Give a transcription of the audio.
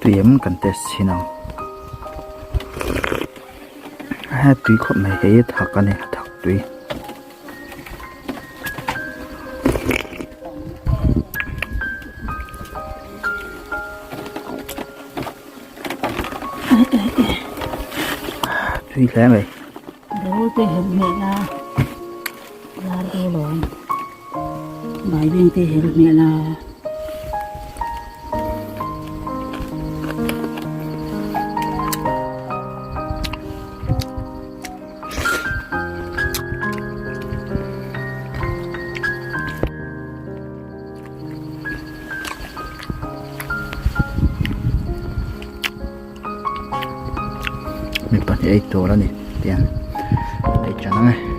Tui em kan test chhin ang. A tui khawp mai hei thak a ni thak tui. Tui hle mai. Te hel hmel a lar do lo baibing te hel hmel a. Mi pahnih ei tur a ni tiang ei tan ang e.